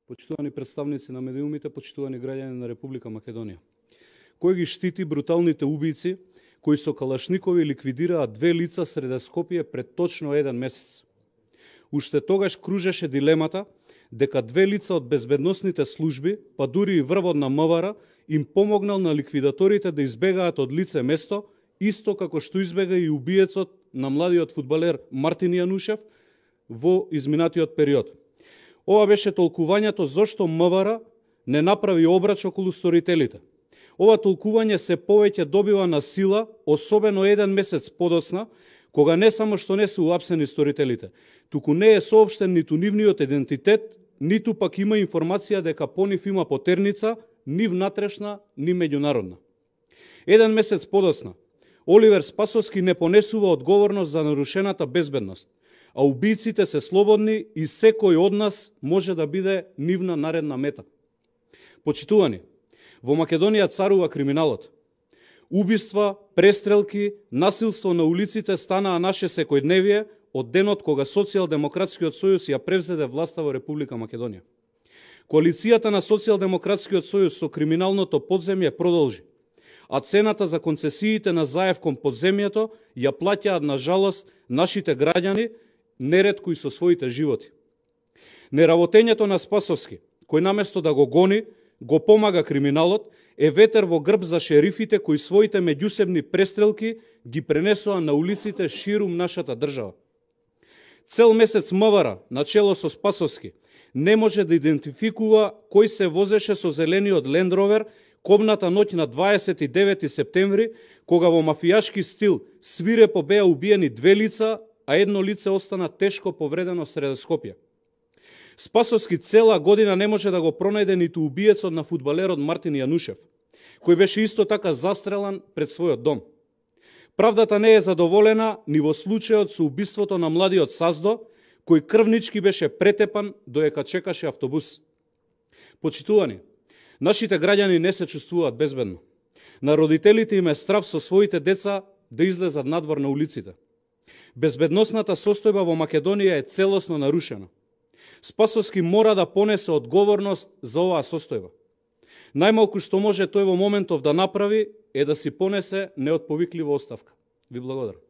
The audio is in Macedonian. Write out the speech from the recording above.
Почитувани представници на медиумите, почитувани граѓани на Република Македонија. Кој ги штити бруталните убијци кои со калашникови ликвидираат две лица среде Скопје пред точно 1 месец? Уште тогаш кружеше дилемата дека две лица од безбедносните служби, па дури и врвот на МВР, им помогнал на ликвидаторите да избегаат од лице место, исто како што избега и убиецот на младиот фудбалер Мартин Јанушев во изминатиот период. Ова беше толкувањето зошто МВР не направи обрач околу сторителите. Ова толкување се повеќе добива на сила, особено 1 месец подоцна, кога не само што не се уапсени сторителите, туку не е соопштен ниту нивниот идентитет, ниту пак има информација дека по нив има потерница, ни внатрешна, ни меѓународна. 1 месец подоцна, Оливер Спасовски не понесува одговорност за нарушената безбедност, а убијците се слободни и секој од нас може да биде нивна наредна мета. Почитувани, во Македонија царува криминалот. Убиства, престрелки, насилство на улиците станаа наше секојдневие од денот кога Социјалдемократскиот сојуз ја превзеде власта во Република Македонија. Коалицијата на Социјалдемократскиот сојуз со криминалното подземје продолжи, а цената за концесиите на заев кон подземјето ја плаќаат на жалост нашите граѓани, неретко и со своите животи. Неработењето на Спасовски, кој наместо да го гони, го помага криминалот, е ветер во грб за шерифите кои своите меѓусебни престрелки ги пренесоа на улиците ширум нашата држава. Цел месец МВР, начело со Спасовски, не може да идентификува кој се возеше со зелениот Land Rover кобната ноќ на 29 септември, кога во мафијашки стил свирепо беа убиени две лица, а едно лице остана тешко повредено среде Скопје. Спасовски цела година не може да го пронајде ниту убиецот на фудбалерот Мартин Јанушев, кој беше исто така застрелан пред својот дом. Правдата не е задоволена ни во случајот со убиството на младиот Саздо, кој крвнички беше претепан доека чекаше автобус. Почитувани, нашите граѓани не се чувствуваат безбедно. На родителите им е страв со своите деца да излезат надвор на улиците. Безбедносната состојба во Македонија е целосно нарушена. Спасовски мора да понесе одговорност за оваа состојба. Најмалку што може тој во моментов да направи е да си понесе неотповиклива оставка. Ви благодарам.